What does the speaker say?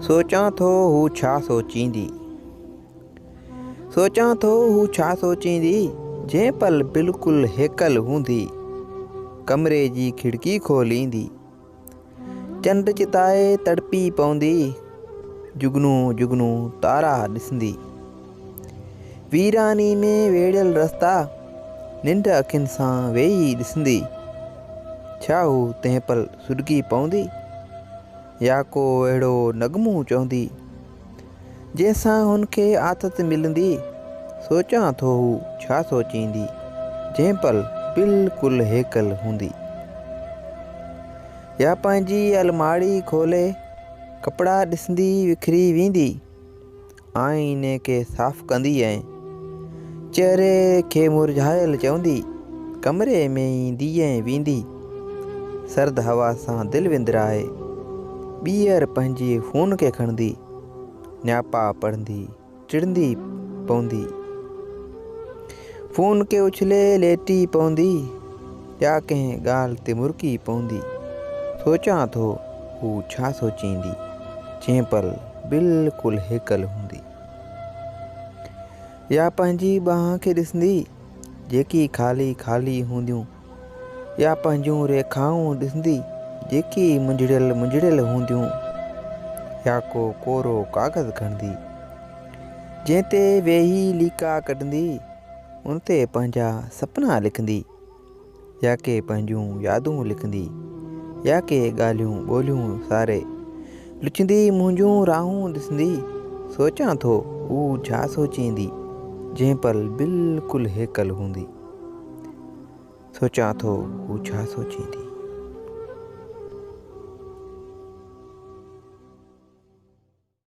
سوچان ٿو هو ڇا سوچيندي. سوچان ٿو هو ڇا سوچيندي، جنهن پل بلڪل هيڪل هوندي، ڪمري جي کڙڪي کوليندي، چنڊ چتائي تڙپي پوندي، جگنو جگنو تارا ڏسندي. ويراني ۾ ويڙهيل رستا، ننڊ اکين سان ويهي ڏسندي، ڇا هو تنهن پل سڏڪي پوندي؟ يا ڪو اهڙو نغمو چوندي، جنهن سان هن کي آٿت ملندي. سوچان ٿو هو ڇا سوچيندي، جنهن پل بلڪل هيڪل هوندي. يا پنهنجي الماڙي کولي ڪپڙا ڏسندي وکري ويندي. آئيني کي صاف ڪندي ۽ چهري کي مرجهايل چوندي، ڪمري ۾ ايندي ۽ ويندي، سرد هوا سان دل وندرائي، ٻيهر پنهنجي فون کي کڻندي، نياپا پڙهندي، چڙندي پوندي. فون کي اڇلي ليٽي پوندي يا ڪنهن ڳالهه تي مرڪي پوندي. سوچان ٿو هو ڇا سوچيندي، جنهن پل بلڪل هيڪل هوندي. يا پنهنجي ٻانهن کي ڏسندي، جيڪي خالي خالي هونديون. يا پنهنجون ريکائون ڏسندي، جيڪي منجهڙيل منجهڙيل هونديون. يا ڪو ڪورو ڪاغذ کڻندي، جنهن تي ويهي ليڪا ڪڍندي، ان تي پنهنجا سپنا لکندي. يا ڪي پنهنجون يادون لکندي، يا ڪي ڳالهيون ٻولهيون ساري لڇندي منهنجون راهون ڏسندي، سوچان ٿو هو ڇا سوچيندي، جنهن پل بلڪل هيڪل هوندي. سوچان ٿو هو ڇا سوچيندي.